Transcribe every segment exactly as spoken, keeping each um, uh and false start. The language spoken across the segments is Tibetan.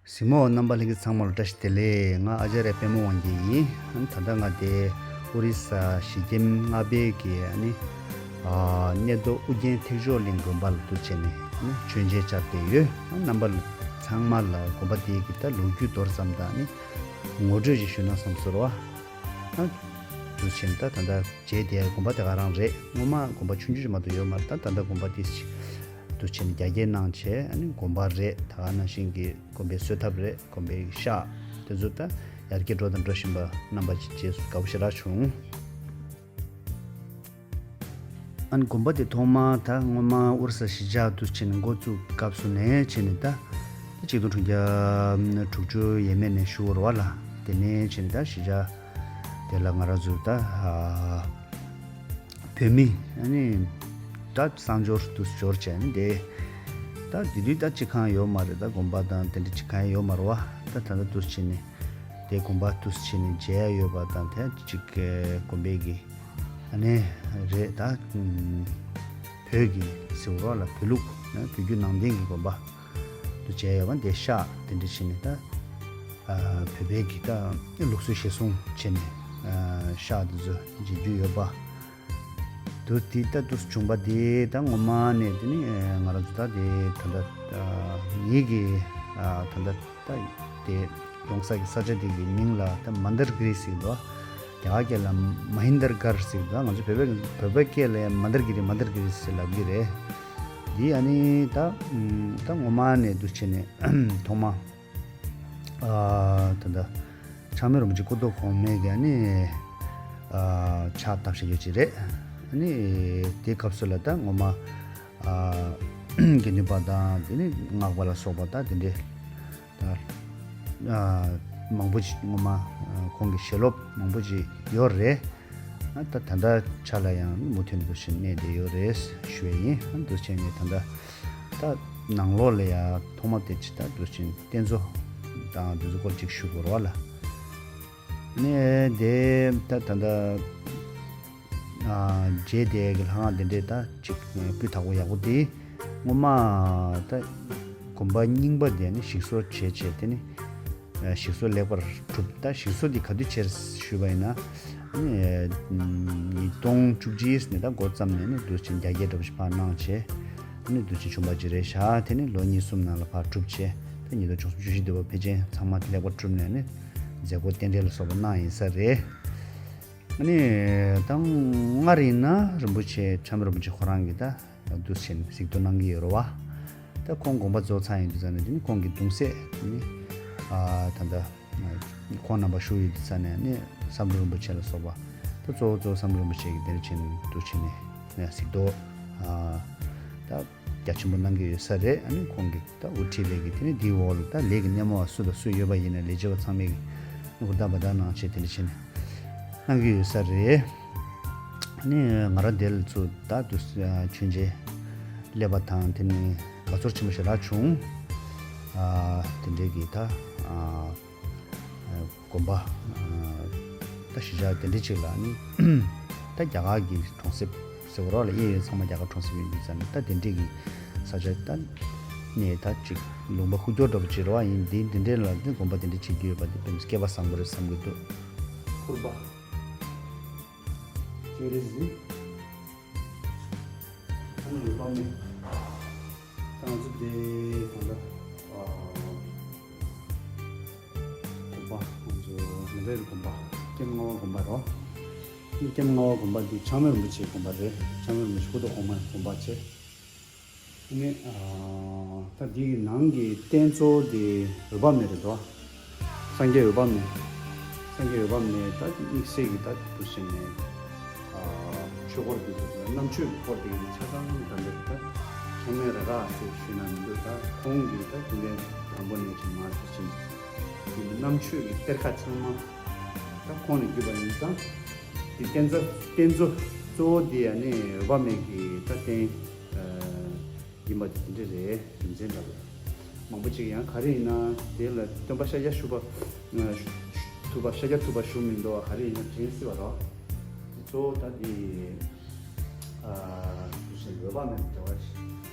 གཟིགས་མོ་བ་རྣམ་པ་ལྷན་རྒྱས་ཚང་མ་ལ་བཀྲ་ཤིས་བདེ་ལེགས། ང་ཨ་ཅཱརྱ་པད་མ་དབང་རྒྱལ་ཡིན། ཨ་ནི་ད་ལྟ་ང་དེ་ཨོ་རི་ས་གཞིས་ཁྱིམ་རྔ་སྦས་ཀྱི་ཨ་ནི་ཨ་གནས་མདོ་ཨུ་རྒྱན་ཐེག་མཆོག་གླིང་དགོན་པ་ལ་འདུག་བྱས་ནས་ཨ་ནི་མཆོད་མཇལ་བཅར་བསྡད་ཡོད། ཨ་རྣམ་པ་ལ་ཚང་མ་ལ་དགོན་པ་དེའི་གི་ད་ལོ་རྒྱུས་མདོར་ཙམ་དང་ཨ་ནི་ངོ་སྤྲོད་ཅིག་ཞུས་ན་བསམ་སོང་བ། ཨ་འདུག་བྱས་ནས་ད་ད་ལྟ་མཇལ་བསྡད་དགོན་པ་དེ་ག་རང་རེད། སྔོན་མ་དགོན་པ་ཆུང་ཆུང་ཞིག་མ་གཏོགས་ཡོད་མ་རེད། ད་ད་ལྟ་དགོན་པ་དེ་འདུག་བྱས་ནས་རྒྱ་སྐྱེད་གནང་བྱས་ཨ་ནི་དགོན་པ་རེད། ད་ག་ནང་བཞིན་གྱི་དགོན་པའི་གསོལ་ཐབ་རེད། དགོན་པའི་ཤག་དེ་ཚོ་ད་ཡར་རྒྱས་འགྲོ་དང་འགྲོ་བཞིན་པ་རྣམ་པ་ཅིག་མཇལ་སོང་། དགའ་པོ་ཞེ་དྲག་བྱུང་། ཨ་ནི་དགོན་པ་དེ་ཐོག་མ་ད་སྔོན་མ་ཨོ་རི་ས་གཞིས་ཆགས་དུ་བྱས་ནས་འགོ་བཙུགས་སྐབས་སུ་ནས་བྱས་ནས་ད་ད་ཆིག་སྟོང་དྲུག་བརྒྱ་དྲུག་ཅུ་ཡས་མས་ནས་ཞུ་བར་བ་ལ་དེ་ནས་བྱས་ནས་ད་གཞིས་ཆགས་དེ་ལ་ང་རང་ཚོ་ད་ཨ་བོད་མི་ཨ་ནི་ད་གསང་སྦྱོར་དུ་སྦྱོར་བྱས་ནས་དེ་ད་དེ་དུས་ད་སྤྱི་ཁང་ཡོད་མ་རེད། ད་དགོན་པ་དང་དེ་འདྲ་སྤྱི་ཁང་ཡོད་མ་རེད་བ། ད་ད་ལྟ་དུ་བྱས་ནས་དེ་དགོན་པ་དུ་བྱས་ནས་མཇལ་ཡ་ཡོད་པ་དང་དེ་གཅིག་དགོན་པའི་གི་ཨ་ནི་རེད། ད་བོད་ཀྱི་ཟེར་བ་ལ་བོད་ལུགས་ན་བོད་བརྒྱུད་ནང་བསྟན་གྱི་དགོན་པ་དུ་མཇལ་ཡོད་པ་འདི་ཤག་དེ་འདྲ་བྱས་ནས་ད་ཨ་བོད་པའི་གི་ད་ལུགས་སྲོལ་གཞིར་བཟུང་བྱས་ནས་ཨ་ཤག་དེ་ཚོ་མཇལ་རྒྱུ་ཡོད་པ་དུ་དེ་ད་དུ་བྱུང་པ་དེ་ད་ངོ་མ་ནས་དེ་ནི་ང་རང་ཚོ་ད་དེ་ད་ལྟ་ཨ་ངེད་ཀྱི་ཨ་ད་ལྟ་ད་དེ་ཡོང་ས་གི་ས་ཆ་དེ་གི་མིང་ལ་ད་མན་དར་གི་རི་ཟེར་གི་འདུག་རྒྱ་གར་སྐད་ལ་མ་ཧིན་དར་གར་ཟེར་གི་འདུག་ང་ཚོ་བོད་པའི་བོད་པའི་སྐད་ལ་ཡང་མན་དར་གི་རི་མན་དར་གི་རི་ཟེར་ལབ་གི་རེད། འདི་ཨ་ནི་ད་ད་ངོ་མ་ནས་འདུག་བྱས་ནས་ཐོག་མ་ཨ་ད་ད་ཆགས་མེད་རིན་པོ་ཆེ་སྐུ་ཐོག་གོང་མའི་གི་ཨ་ནི་ཨ་ཕྱག་བཏབ་བཞག་ཡོད་ཅིག་རེད། ཨ་ནི་དེའི་སྐབས་སུ་ལ་ད་ངོ་མ་ཨ་དགེ་འདུན་པ་དང་དེ་ནི་སྔགས་པ་ལ་སོགས་པ་ད་དེ་འདྲའི་ད་ཨ་མང་པོ་ཅིག་ངོ་མ་ཨ་ཁོང་གི་ཞལ་སློབ་མང་པོ་ཅིག་ཡོད་རེད། ཨ་ད་ད་ལྟ་ཆ་ལ་ཡང་མུ་མཐུད་ནས་འདུག་བྱས་གནས་བསྡད་ཡོད་རེད་ཞུ་བ་ཡིན། ཨ་འདུག་བྱས་ནས་ད་ལྟ་ད་ནང་ལོགས་ལ་ཡང་ཐོག་མ་དེ་ཅི་ད་འདུག་བྱས་རྟེན་གཙོ་དང་དེ་ཚོ་སྐོར་ཅིག་ཞུ་དགོས་རེད་བ་ལ། ནས་དེ་ད་ད་ལྟ་ཨ་རྗེས་དེ་གི་ལྷ་ཁང་དེ་འདྲས་ད་ཅིག་སྤུས་དག་པོ་ཡག་པོ་དེ་སྔོན་མ་ད་དགོན་པ་རྙིང་པ་དེ་ནི་ཞིག་གསོ་བྱས་བྱས་དེ་ནི་ཨ་ཞིག་གསོ་ལེགས་པར་གྲུབ། ད་ཞིག་གསོ་དེ་ག་དུས་བྱས་ཞུས་པ་ཡིན་ན་ནི་ཉིས་སྟོང་བཅུ་གཅིག་ནས་ད་འགོ་བརྩམས་ནས་ནི་འདུག་ཅིང་རྒྱ་སྐྱེད་འདྲ་པོ་ཞིག་ཕར་གནང་བྱས་ནི་འདུག་ཅིང་བྱུང་པ་ཅིག་རེད་ཤག་དེ་ནི་ལོ་གཉིས་གསུམ་ནང་ལ་ཕར་གྲུབ་བྱས་ད་ཉིས་སྟོང་བཅུ་གསུམ་བཅུ་བཞི་དུ་བ་ཕལ་ཆེར་ཚང་མ་ལེགས་པར་གྲུབ་ནས་ནི་མཛད་སྒོ་རྟེན་འབྲེལ་ལ་སོགས་པ་གནང་ཡིན་ས་རེད། ཨ་ནི་ད་སྔར་ཡིན་ན་རིན་པོ་ཆེ་ཆགས་མེད་རིན་པོ་ཆེ་ཁོ་རང་གིས་ད་འདུག་བྱས་ནས་གཟིགས་རྟོག་གནང་གི་ཡོད་རེད་བ། ད་ཁོང་དགོངས་པ་རྫོགས་ཚར་ཡིན་དུས་ཙང་ནས་དེ་ནི་ཁོང་གི་གདུང་སྲས་དེ་ནི་ཨ་ད་ལྟ་ཁོང་རྣམ་པ་བཞུགས་ཡོད་དུས་ཙང་ནས་ནི་བསམ་གྲུབ་རིན་པོ་ཆེ་ལ་སོགས་པ་ད་གཙོ་བོ་གཙོ་བོ་བསམ་གྲུབ་རིན་པོ་ཆེ་གིས་དེ་འདྲ་བྱས་ནས་འདུག་བྱས་ནས་གཟིགས་རྟོག་ཨ་ད་རྒྱ་ཆེན་པོ་གནང་གི་ཡོད་ས་རེད། ཨ་ནི་ཁོང་གིས་ད་དབུ་ཁྲིད་པའི་གི་དེ་ནི་འདིའི་འོག་ལ་ད་ལས་ཀྱི་སྣེ་མོ་བ་སུ་དང་སུ་ཡོད་པ་ཡིན་ན་ལས་བྱེད་པ་ཚང་མས་གི་ཧུར་ཐག་འབད་ཐག་གནང་བྱས་དེ་འདྲ་བྱས་ནས་གནང་གི་ཡོད་ས་རེད། ཨ་ནི་ང་རང་དེ་ལ་ཚུར་ད་དུ་མཆོད་མཇལ་སླེབས་པ་དང་དེ་ནི་དགའ་ཚོར་ཆེན་པོ་ཞེ་དྲག་བྱུང་། ཨ་དེ་འདྲའི་གི་ད་ཨ་དགོན་པ་ཨ་ད་གཞིས་ཆགས་དེ་འདྲ་ཅིག་ལ་ནི་ད་རྒྱ་གར་གྱི་གྲོང་གསེབ་ཟེར་བ་རོགས་ལ་གཡས་གཡོན་ཚང་མ་རྒྱ་གར་གྲོང་གསེབ་ཡིན་དུས་ཙང་ནས་ད་དེ་འདྲས་ཀྱི་ས་ཆ་ད་ནས་ད་ཅིག་ལུང་པ་ཁུག་ཀྱོག་འདྲ་པོ་ཅིག་རེད་བ། ཡིན་དེ་འདི་འདྲས་ལ་ནི་དགོན་པ་དེ་འདྲ་བྱེད་རྒྱུ་ཡོད་པ་དེ་དཔེ་མི་སྲིད་སྐལ་པ་བཟང་པོ་རེད་བསམ་གྱི་འདུག་ཕུར་པ། ཅེ་རེ་ཟི། ཨ་ནི་ཡོད་པ་མེད། ད་ང་ཚོ་དེ་གང་ལྟར་ཨ། དགོན་པ་ང་ཚོ་ལ་དྭགས་ཀྱི་དགོན་པ་ཀེམ་ལྔ་པ་དགོན་པ་རོ། ཀེམ་ལྔ་པ་དགོན་པ་འདི་ཆགས་མེད་རིན་པོ་ཆེའི་དགོན་པ་རེད། ཆགས་མེད་རིན་པོ་ཆེ་སྐུ་ཐོག་གོང་མའི་དགོན་པ་བྱས། ནི་ཨ་ད་འདི་གི་ནང་གི་རྟེན་གཙོ་བོ་དེ་འོད་དཔག་མེད་རེད་དོ། སངས་རྒྱས་འོད་དཔག་མེད། སངས་རྒྱས་འོད་དཔག་མེད་ད་དམིགས་བསལ་གྱི་ད་དུ་བྱས་ནས་ཨ་ཆོས་འཁོར་དེ་ཚོ་རྣམ་དཔྱོད་ཀྱི་འཁོར་དེ་གི་ཆ་ཚང་ད་འདི་ད་ཆགས་མེད་ར་ར་ཟེར་ཞུས་ན་མི་འདུག་ད་ཁོང་གི་ད་དེ་འདྲའི་དང་པོ་ནས་ཅིག་མར་དུ་ཕྱིན། དེ་ནི་རྣམ་དཔྱོད་ཀྱི་གཏེར་ཁ་ཚང་མ་ད་ཁོང་ནས་བརྒྱུད་པ་ཡིན་ཙང་། དེ་རྟེན་གཙོ་རྟེན་གཙོ་གཙོ་བོ་དེ་ཡང་ནི་འོད་དཔག་མེད་ཀྱི་ད་རྟེན་ཨ་ཡིན་པ་དེ་འདྲ་རེད། རྒྱུ་མཚན་འདྲ་པོ་མང་པོ་ཅིག་ཡང་ག་རེ་ཡིན་ན་དེ་ལ་སྟོན་པ་ཤཱཀྱ་ཐུབ་པ་ཨ་ཐུབ་པ་ཤཱཀྱ་ཐུབ་པ་བཞུགས་མི་འདུག་ག་རེ་ཡིན་ན་དྲན་སྲིད་པ་རོ། དེ་གཙོ་བོ་ད་དེ་ཨ་དུ་ཞིག་འོད་དཔག་མེད་ཀྱི་འབྲེལ་བ་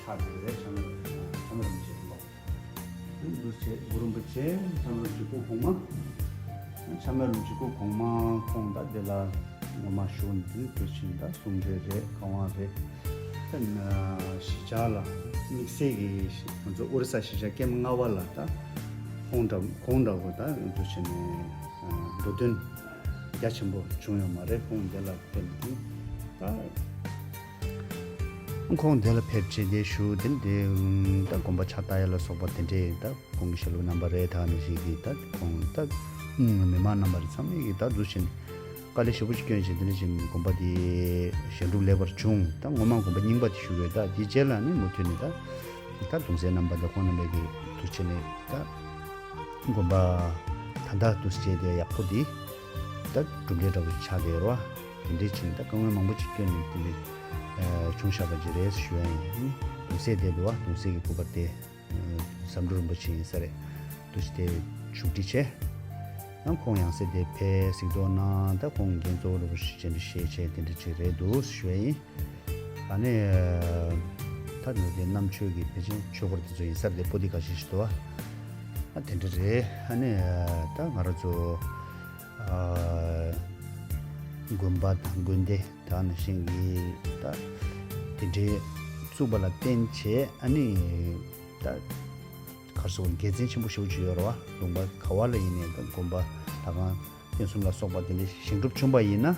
ཆགས་འདུག་རེད། ཆགས་མེད་ཆགས་མེད་རིན་པོ་ཆེ་ཡིན་པ། འདུ་བྱེད་གུ་རུ་རིན་པོ་ཆེ་འཆམ་མེད་རིན་པོ་ཆེ་སྐུ་གོང་མ། འཆམ་མེད་རིན་པོ་ཆེ་སྐུ་གོང་མ་ཁོང་ད་དེ་ལ་ངོ་མ་ཞུ་འདི་འདུ་བྱེད་ད་གསུང་ཆོས་རེད་གང་བ་རེད། ད་གཞིས་ཆགས་ལ་དམིགས་བསལ་གྱི་ང་ཚོ་ཨོ་རི་ས་གཞིས་ཆགས་ཀེམ་ལྔ་པ་ལ་ད་ཁོང་འདྲ་ཁོང་འདྲ་བོ་ད་འདུ་བྱེད་ནས་འགྲོ་དོན་རྒྱ་ཆེན་པོ་བྱུང་ཡོད་མ་རེད། ཁོང་དེ་ལ་ཕེབས་ནས་ད། ཁོང་དེ་ལ་ཕེབས་བྱས་དེ་ཞུ་དེ་འདྲའི་ད་དགོན་པ་ཕྱག་བཏབ་ཡ་ལ་སོགས་པ་དེ་འདྲའི་ད་ཁོང་གི་ཞལ་སློབ་རྣམ་པ་རེད། ད་ནི་ཞིག་གིས་ད་ཁོང་ད་མི་མང་རྣམ་པ་རེ་ཚང་མས་ཀྱིས་ད་འདུ་བྱེད་དཀའ་ལས་ཞེ་པོ་ཅིག་བསྐྱོན་བྱས་དེ་འདྲ་ཞིག་དགོན་པ་དེ་ཞལ་སྒྲུབ་ལེགས་པར་བྱུང་། ད་ངོ་མ་དགོན་པ་རྙིང་པ་དེ་ཞུ་དགོས། ད་དེ་རྗེས་ལ་ནི་མུ་མཐུད་ནས་ད་ད་གདུང་སྲས་རྣམ་པ་ད་ཁོང་རྣམ་པས་ཀྱིས་འདུ་བྱེད་ནས་ད་དགོན་པ་ད་ད་འདུ་བྱེད་དེ་ཡག་པོ་དེ་ད་གྲུབ་འབྲས་འདྲ་པོ་ཆགས་བསྡད་ཡོད་རེད་བ། དེ་འདྲའི་ཆེད་ད་དཀའ་ངལ་མང་པོ་ཅིག་བསྐྱོན་ནས་དེ་འདྲའི་བྱུང་བཞག་པ་ཅིག་རེད་ཞུ་ཡ་ཡིན། གདུང་སྲས་དེ་འདུག་བ། གདུང་སྲས་ཀྱི་སྐུ་པར་དེ་བསམ་འགྲུབ་རིན་པོ་ཆེ་ཡིན་ས་རེད། འདུ་བྱེད་དེ་བཞུགས་ཁྲི་བྱས། ཡང་ཁོང་ཡང་སྲིད་དེ་ཕེབས་གཟིགས་རྟོག་གནང་། ད་ཁོང་འགན་གཙོ་བོ་རུ་བཞེས་འདྲ་བཞེས་བྱས་དེ་འདྲ་ཅིག་རེད་འདུག་ཞུ་ཡ་ཡིན། ཨ་ནི་ད་ནི་དེ་རྣམ་དཔྱོད་ཀྱི་ཕལ་ཆེར་ཆོས་སྐོར་དེ་ཚོ་ཡིན་ས་རེད། པོ་ཏི་ཁ་ཤས་ཤིག་འདུག་བ། ཨ་དེ་འདྲ་རེད། ཨ་ནི་ད་ང་རང་ཚོ་དགོན་པ་དང་དགོན་སྡེ་དེ་ནང་བཞིན་གྱི་ད་དེ་འདྲའི་བཙུགས་པ་ལ་བརྟེན་བྱས་ཨ་ནི་ད་གར་སོང་དགེ་མཚན་ཆེན་པོ་ཞེ་པོ་ཅིག་ཡོད་རེད་བ། ལུང་པ་ག་བ་ལ་ཡིན་ནའི་ད་དགོན་པ་ལྷ་ཁང་རྟེན་གསུམ་ལ་སོགས་པ་དེ་འདྲ་བཞེངས་གྲུབ་བྱུང་པ་ཡིན་ན་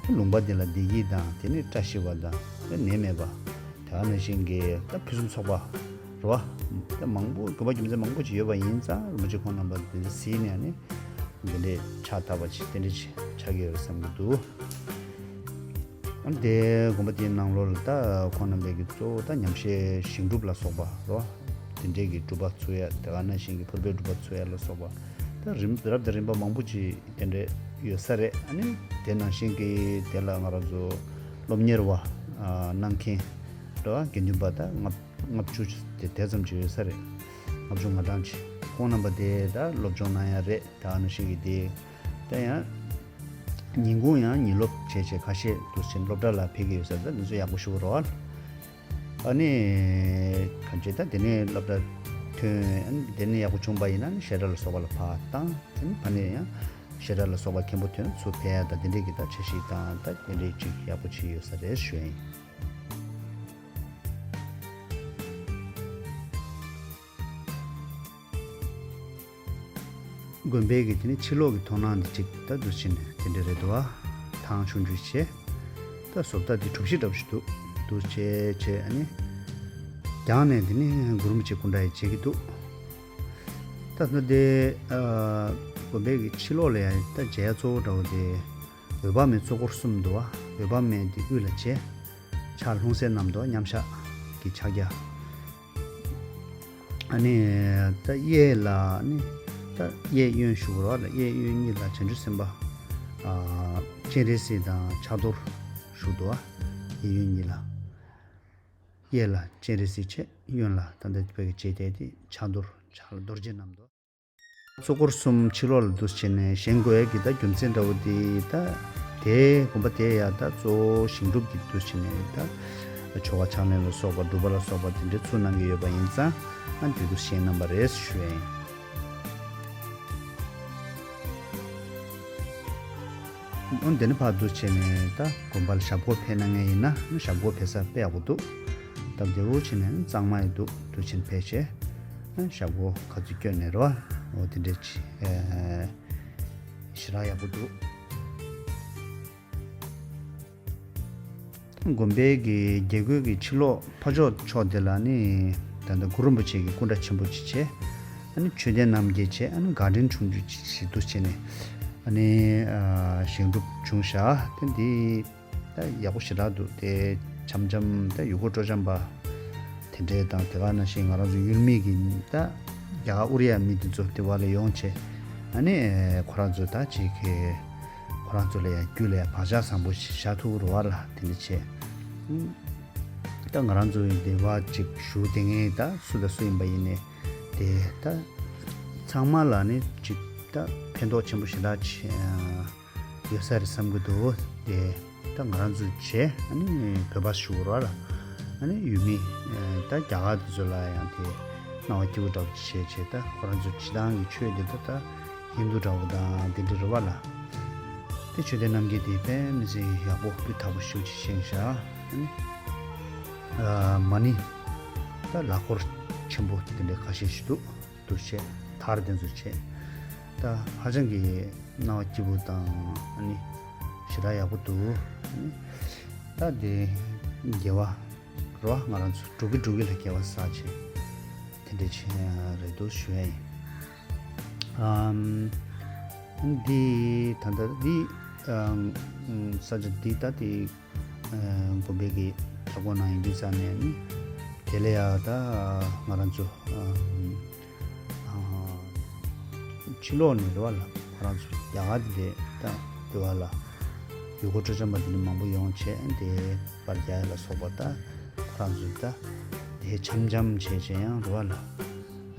ད་ལུང་པ་དེ་ལ་བདེ་སྐྱིད་དང་དེ་ནས་བཀྲ་ཤིས་པ་དང་ད་ནད་མེད་པ་དེ་ནང་བཞིན་གྱི་ད་ཕུན་སུམ་ཚོགས་པ་རེད་བ། ད་མང་པོ་དགོན་པ་རྒྱུ་མཚན་མང་པོ་ཅིག་ཡོད་པ་ཡིན་ཙང་རིན་པོ་ཆེ་ཁོང་རྣམ་པ་དེ་འདྲ་གཟིགས་ནས་ནི་འདི་འདྲའི་ཕྱག་བཏབ་པ་ཅིག་དེ་འདྲ་ཅིག་ཆགས་ཀྱི་ཡོད་རེད་བསམ་གྱི་འདུག་ཨ་ནི་དེ་དགོན་པ་དེའི་ནང་ལོགས་ལ་ད་ཁོང་རྣམ་པས་ཀྱི་གཙོ་བོ་ད་ཉམས་བཞེས་ཞིང་སྒྲུབ་ལ་སོགས་པ་རོ། དེ་འདྲས་ཀྱི་སྒྲུབ་པ་ཚུགས་ཡ་དེ་ག་ནང་བཞིན་གྱི་ཕུར་པའི་སྒྲུབ་པ་ཚུགས་ཡ་ལ་སོགས་པ་ད་རིམ་རབ་དང་རིམ་པ་མང་པོ་ཅིག་དེ་འདྲས་ཡོད་ས་རེད། ཨ་ནི་དེ་ནང་བཞིན་གྱི་དེ་ལ་ང་རང་ཚོ་སློབ་གཉེར་བ་གནང་མཁན་རོ་དགེ་འདུན་པ་ད་ལྔ་ལྔ་བཅུ་དེ་དེ་ཙམ་ཅིག་ཡོད་ས་རེད། ལྔ་བཅུ་ང་གྲངས་ཅིག་ཁོང་རྣམ་པ་དེ་ད་སློབ་སྦྱོང་གནང་ཡ་རེད། དེ་ག་ནང་བཞིན་གྱི་དེ་ད་ཡང་། ཉིན་གུང་ཡང་ཉིན་སློབ་བྱས་བྱས་ཁ་ཤས་འདུག་ཕྱིན་སློབ་གྲྭ་ལ་ཕེབས་ཀྱི་ཡོད་ས་ད་འདི་ཚོ་ཡག་པོ་ཞུ་རོགས། ཨ་ནི། གང་ཅི་ད་དེ་ནས་སློབ་གྲྭ་ཐོན། ཨ་ནི་དེ་ནས་ཡག་པོ་བྱུང་པ་ཡིན་ན་ནི་བཤད་གྲྭ་ལ་སོགས་པ་ལ་ཕར་བཏང་། ཨ་ནི་ཕ་ནས་ཡང་བཤད་གྲྭ་ལ་སོགས་པ་མཁན་པོ་ཐོན་ཚུར་ཕེབས་ཡ་ད་དེ་འདྲས་ཀྱི་ད་འཆར་གཞི་དང་ད་དེ་འདྲས་ཅིག་ཡག་པོ་ཅིག་ཡོད་ས་རེད་ཞུ་ཡ་ཡིན། དགོན་པའི་གི་དེ་ནི་ཕྱི་ལོགས་ཀྱི་མཐོང་སྣང་འདི་གཅིག་ད་འདུག་ཕྱིན་ནས་དེ་འདྲ་རེད་འདུག་བ། ཐང་ཆུང་ཆུང་བྱས། ད་བཟོ་ལྟ་འདི་གྲུ་བཞི་འདྲ་པོ་ཞིག་འདུག་འདུག་བྱས་བྱས་ཨ་ནི། རྒྱང་ནས་འདི་ནི་གུ་རུ་རིན་པོ་ཆེ་སྐུ་འདྲ་ཡི་བྱེད་ཀྱི་འདུག་ད་ད་དེ་དགོན་པའི་གི་ཕྱི་ལོགས་ལ་ཡང་ད་མཇལ་གཙོ་བོ་འདྲ་བོ་དེ། འོད་དཔག་མེད་གཙུག་གུར་གསུམ་འདུག་བ། འོད་དཔག་མེད་འདི་དབུས་ལ་བྱས། ཕྱག་ལྷུང་བཟེད་བསྣམས་འདུག་བ་མཉམ་བཞག་གི་ཕྱག་རྒྱ། ཨ་ནི་ད་གཡས་ལ་ནི་ད་གཡས་གཡོན་བཞུགས་རོགས་ལ་གཡས་གཡོན་གཉིས་ལ་བྱང་ཆུབ་སེམས་དཔའ་ཨ་སྤྱན་རས་གཟིགས་དང་ཕྱག་རྡོར་བཞུགས་འདུག་ཨ། གཡས་གཡོན་གཉིས་ལ། གཡས་ལ་སྤྱན་རས་གཟིགས་བྱས་གཡོན་ལ་ད་ལྟ་བོད་ཀྱི་རྗེས་དེད་དེ་ཕྱག་རྡོར་ཕྱག་ལ་རྡོ་རྗེ་བསྣམས་འདུག་གཙུག་གུར་གསུམ་ཕྱི་ལོགས་ལ་འདུ་བྱས་ནས་བཞེངས་དགོས་ཡ་གི་ད་རྒྱུ་མཚན་འདྲ་བོ་དེ་ད་དེ་དགོན་པ་དེ་ཡ་ད་གཙོ་བོ་ཞིང་སྒྲུབ་ཀྱི་འདུ་བྱས་ནས་ད་ཆོ་ག་ཕྱག་ལེན་ལ་སོགས་པ་སྒྲུབ་པ་ལ་སོགས་པ་དེ་འདྲ་ཚུར་གནང་གི་ཡོད་པ་ཡིན་ཙང་ཨ་འདི་འདུ་བཞེངས་གནང་པ་རེད་ཞུ་ཡ་ཡིན། འོན་ཏེ་ནི་ཕར་འདུ་བྱས་ནས་ད་དགོན་པ་ལ་ཞབས་སྒོ་ཕེབས་གནང་མཁན་ཡིན་ན་ཞབས་སྒོ་ཕེབས་ས་དཔེ་ཡག་པོ་འདུག་ད་འདི་རུ་བྱས་ནས་གཙང་མ་ཡི་འདུག་འདུ་བྱས་ནས་ཕེབས་བྱས་ཞབས་སྒོ་ག་ཚོད་བསྐྱོན་ནས་རོ། འོ་དེ་འདྲས་ཅི་ཞེ་དྲག་ཡག་པོ་འདུག་དགོན་པའི་གི་རྒྱལ་སྒོའི་གི་ཕྱི་ལོགས་ཕ་ཕྱོགས་ཕྱོགས་དེ་ལ་ནི་ད་ལྟ་གུ་རུ་རིན་པོ་ཆེ་གི་སྐུ་འདྲ་ཆེན་པོ་ཅིག་བྱས། ཨ་ནི་མཆོད་རྟེན་རྣམ་བརྒྱད་བྱས། ཨ་ནི་གར་ཌེན་ཆུང་ཆུང་ཅིག་ཞིག་འདུག་བྱས་ནས་ཨ་ནི་ཞིང་སྒྲུབ་བྱུང་བཞག་དེ་འདི་ད་ཡག་པོ་ཞེ་དྲག་འདུག་དེ་འཆམ་འཆམ་ད་ཡུལ་སྐོར་སྤྲོ་འཆམ་པ་དེ་འདྲས་དང་དེ་ག་ནང་བཞིན་ང་རང་ཚོ་ཡུལ་མི་གི་ད་རྒྱ་གར་ཨུ་རི་ཡ་མི་དེ་ཚོ་དེ་བ་ལ་ཡོང་བྱས་ཨ་ནི་ཁོ་རང་ཚོ་ད་ཅིག་གི་ཁོ་རང་ཚོ་ལ་ཡང་རྒྱུད་ལ་ཡང་བག་ཆགས་བཟང་པོ་ཞིག་བཞག་ཐུབ་རོགས་ལ་དེ་འདྲ་བྱས། ད་ང་རང་ཚོ་ཡི་སྡེ་བ་ཅིག་ཞུ་དེ་ངས་ད་སུ་དང་སུ་ཡིན་པ་ཡིན་ནས་དེ་ད་ཚང་མ་ལ་ནི་ཅིག་ད་ཕན་ཐོགས་ཆེན་པོ་ཞེ་དྲག་ཡོད་ས་རེད་བསམ་གྱི་འདུག་དེ་ད་ང་རང་ཚོ་བྱས་ཨ་ནི་བོད་པ་ཞུ་རོགས་ལ་ཨ་ནི་ཡུལ་མི་ད་རྒྱ་གར་དེ་ཚོ་ལ་ཡང་དེ་ སྣང་བ་སྐྱིད་པོ་འདྲ་པོ་ཅིག་བྱས་བྱས། ད་ཁོ་རང་ཚོ་སྤྱི་བཏང་གི་ཆོས་འདི་ད་ད་ཧིན་དུ་འདྲ་པོ་དང་དེ་འདྲ་རེད་པ་ལགས། དེ་ཆོས་ལྡན་རྣམ་རྒྱལ་དེ་དཔེ་མི་སྲིད་ཡག་པོ་སྤུས་དག་པོ་ཞེ་པོ་ཅིག་བཞེངས་བཞག། ཨ་ནི་ཨ་མ་ཎི་ད་ལག་འཁོར་ཆེན་པོ་དེ་འདྲ་ཁ་ཤས་ཤིག་འདུག། འདུག་བྱས་དར་དེ་ཚོ་བྱས། ད་ཧ་ཅང་གི་སྣང་བ་སྐྱིད་པོ་དང་ཨ་ནི་ཞེ་དྲག་ཡག་པོ་འདུག། ཨ་ནི་ད་དེ་དགེ་བ་རེད་པ། ང་རང་ཚོ་འགྲོ་གི་འགྲོ་གི་ལ་དགེ་བ་བསགས་བྱས་དེ་འདྲ་བྱས་རེད་འདུག་ཞུ་ཡ་ཡིན། ཨམ། འདི་ད་ལྟ་འདི་ཨམ་ས་ཆ་འདི་ད་དེ་ཨ་དགོན་པའི་གི་ཁྱབ་ཁོངས་ནང་ཡིན་དུས་ཙང་ནས་ནི། དེ་ལས་ཡང་ད་ང་རང་ཚོ་ཨ་ཨ་ཕྱི་ལོགས་ནས་རེད་པ་ལགས། ང་རང་ཚོ་རྒྱ་གར་དེ་ད་རེད་པ་ལགས། ཡུལ་སྐོར་སྤྲོ་འཆམ་པ་དེ་འདྲ་མང་པོ་ཡོང་བྱས། དེ་པར་རྒྱག་ཡ་ལ་སོགས་པ་ད་ཁོ་རང་ཚོ་ད་དེ་འཆམ་འཆམ་བྱས་བྱས་ཡང་རེད་པ་ལགས།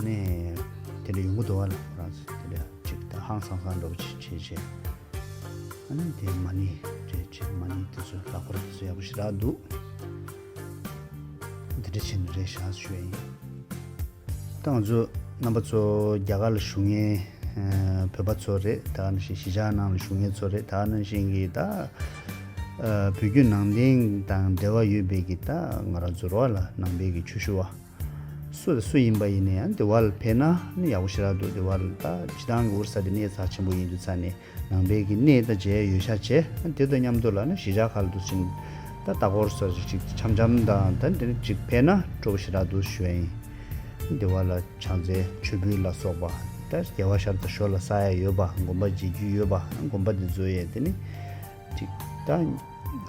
ནས་དེ་འདྲ་ཡོང་གི་འདུག་པ་ལགས། ཁོ་རང་ཚོ་དེ་འདྲ་ཅིག་ད་ཧང་སང་སང་འདྲ་པོ་ཅིག་བྱས་བྱས། ཨ་ནི་དེ་མ་ཎི་རེད་བྱས། མ་ཎི་དེ་ཚོ་ལག་འཁོར་དེ་ཚོ་ཡག་པོ་ཞེ་དྲག་འདུག། འདི་འདྲ་བྱས་ནས་རེད་བཞག་ཞུ་ཡ་ཡིན། ད་ང་ཚོ་རྣམ་པ་ཚོ་རྒྱ་གར་ལ་བཞུགས་མཁན་ཨ་བོད་པ་ཚོ་རེད། ད་ག་ནང་བཞིན་གཞིས་ཆགས་ནང་ལ་བཞུགས་མཁན་ཚོ་རེད། ད་ག་ནང་བཞིན་གྱི་ད་ཨ་བོད་བརྒྱུད་ནང་བསྟན་དང་འབྲེལ་བ་ཡོད་པའི་གི་ད་ང་རང་ཚོ་རེད་པ་ལགས། ནང་པའི་གི་ཆོས་ཞུ་བ། སུ་དང་སུ་ཡིན་པ་ཡིན་ནའི་ཡང་དེ་པར་ལ་ཕེབས་ན་ནི་ཡག་པོ་ཞེ་དྲག་འདུག། དེ་པར་ལ་ད་སྤྱིར་བཏང་གི་ཨོ་རི་ས་དེ་གནས་རྩ་ཆེན་པོ་ཡིན་དུས་ཙང་ནས་ནང་པའི་གི་གནས་ད་མཇལ་ཡོད་ཤག་བྱས། དེ་དང་མཉམ་དུ་ལ་ནི་གཞིས་ཆགས་ཁག་ལ་འདུག་ཕྱིན་ད་ལྟ་སྐོར་སོགས་ཅིག་འཆམ་འཆམ་དང་ད་འདི་ནི་ཅིག་ཕེབས་ན་སྤྲོ་པོ་ཞེ་དྲག་འདུག་ཞུ་ཡ་ཡིན། དེ་པར་ལ་ཕྱག་འཚལ་མཆོད་འབུལ་ལ་སོགས་པ། ད་རྒྱལ་བ་ཤར་དང་ཞོར་ལ་བསག་ཡ་ཡོད་པ། དགོན་པ་མཇལ་རྒྱུ་ཡོད་པ། དགོན་པ་འདི་བཟོ་ཡས་དེ་ནི་ཅིག་ད་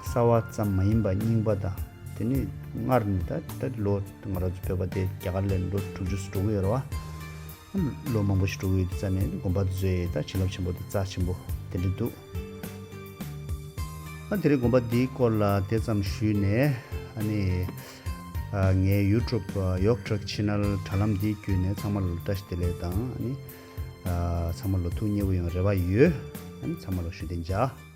གསར་པ་ཙམ་མ་ཡིན་པ་རྙིང་པ་དང་། དེ་ནས་སྔར་ནས་ད་ད་ལོ་ང་རང་ཚོ་བོད་པ་དེ་རྒྱ་གར་ལ་ལོ་དྲུག་ཅུ་ཙམ་འགྲོ་གི་ཡོད་རེད་པ། ལོ་མང་པོ་ཞིག་འགྲོ་གི་ཡོད་དུས་ཙང་ནས་དགོན་པ་དེ་ཚོའི་ད་བྱིན་རླབས་ཆེན་པོ་དང་རྩ་ཆེན་པོ་དེ་འདྲ་འདུག། ཨ་དེ་རིང་དགོན་པ་འདིའི་སྐོར་ལ་དེ་ཙམ་ཞུས་ནས། ཨ་ནི་ཨ་ངའི་ཡུ་ཊུབ་ཡོག་ཊྲེག་ཆེ་ནལ་དྲ་ལམ་འདིའི་བརྒྱུད་ནས་ཚང་མ་ལ་བཀྲ་ཤིས་བདེ་ལེགས་དང་། ཨ་ནི་ཨ་ཚང་མ་ལ་ཐུགས་མཉེས་པོ་ཡོང་རེ་བ་ཡོད། ཨ་ནི་ཚང་མ་ལ་ཞུ་བདེ་འཇགས།